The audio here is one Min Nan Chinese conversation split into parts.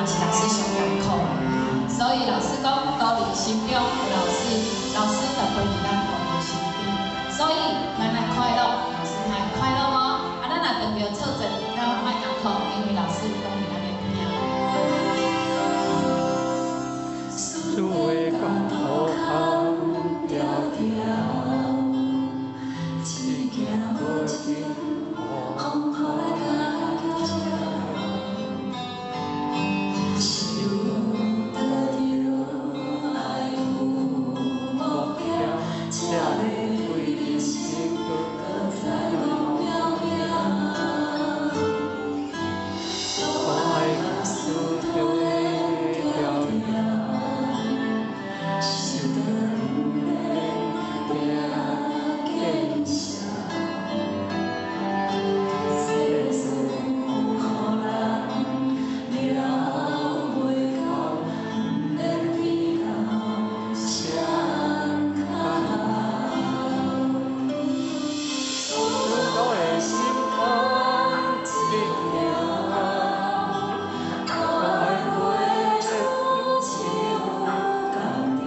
嘛是老師上艱苦的。所以老師講，徒兒心中有老師，老師就陪佇咱徒兒身邊。所以咱愛快樂，老師才會快樂哦。啊，咱若碰著挫折，咱嘛莫艱苦，因為老師攏佇咱的邊仔。輸的甲塗空條條，一行無一風雨來甲橋。想得著愛有目標，才會對人生閣再攏飄飄。都愛甲輸對條條，想長的拼見笑。世事予人料袂到，毋免比較誰較好。輸的心肝一條，都愛陪主手共調。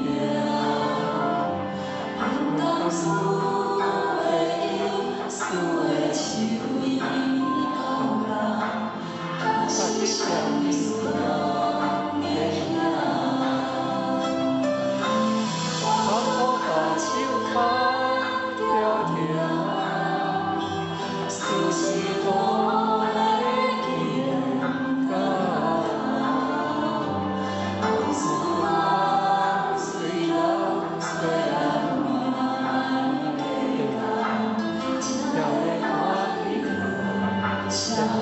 分擔輸的憂，輸的手伊到老，學習啥物事攏會曉。艱苦把手牽條條，輸是土的堅甲往事梦雖老，雖然莫計較，才會歡喜閣逍遙。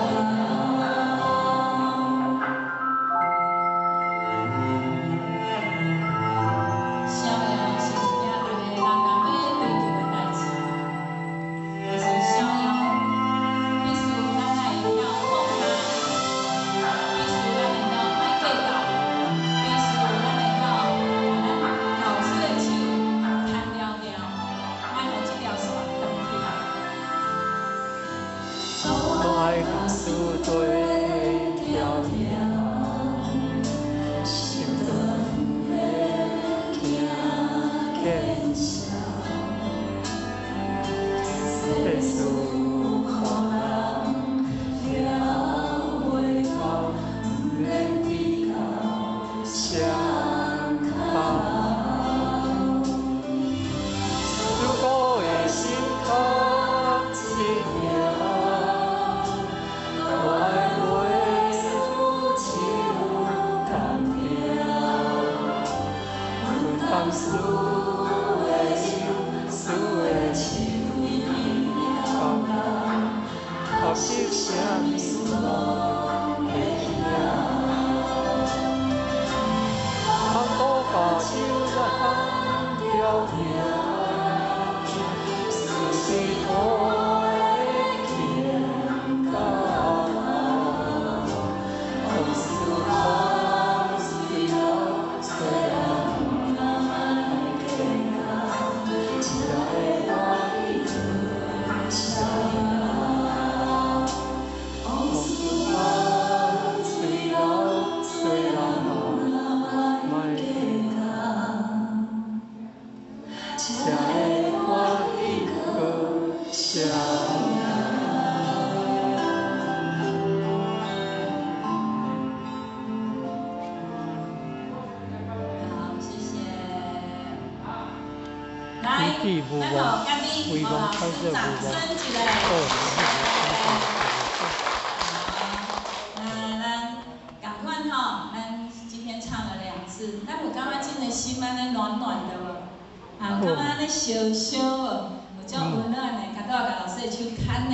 逍遙是一件逐个人若欲追求的代誌，但是逍遙必須咱愛會曉放下，必須咱會當莫計較，必須咱會當共咱老師的手牽牢牢，莫予這條線斷去。都愛甲輸對條條，心長的行見笑。世事予人料袂到，毋免比較誰較好。輸的心肝一條，都愛陪主手共調。分擔輸的憂，輸的手伊到老，學習啥物事攏會曉。艱苦把手牽條條，輸是土的堅甲往事風雖老，雖然莫計較，才會歡喜閣逍遙。往事夢雖老，雖然莫計較，才會歡喜閣逍遙。好，謝謝。來，遺迹無咱忘，予家己遺予老忘開師始掌無忘，聲一下。二好，那咱仝款吼，咱今天唱了兩次，咱有感覺這個心按呢暖暖的無？啊，有感覺按呢燒燒無？有種溫暖的，共拄仔共老師的手牽的。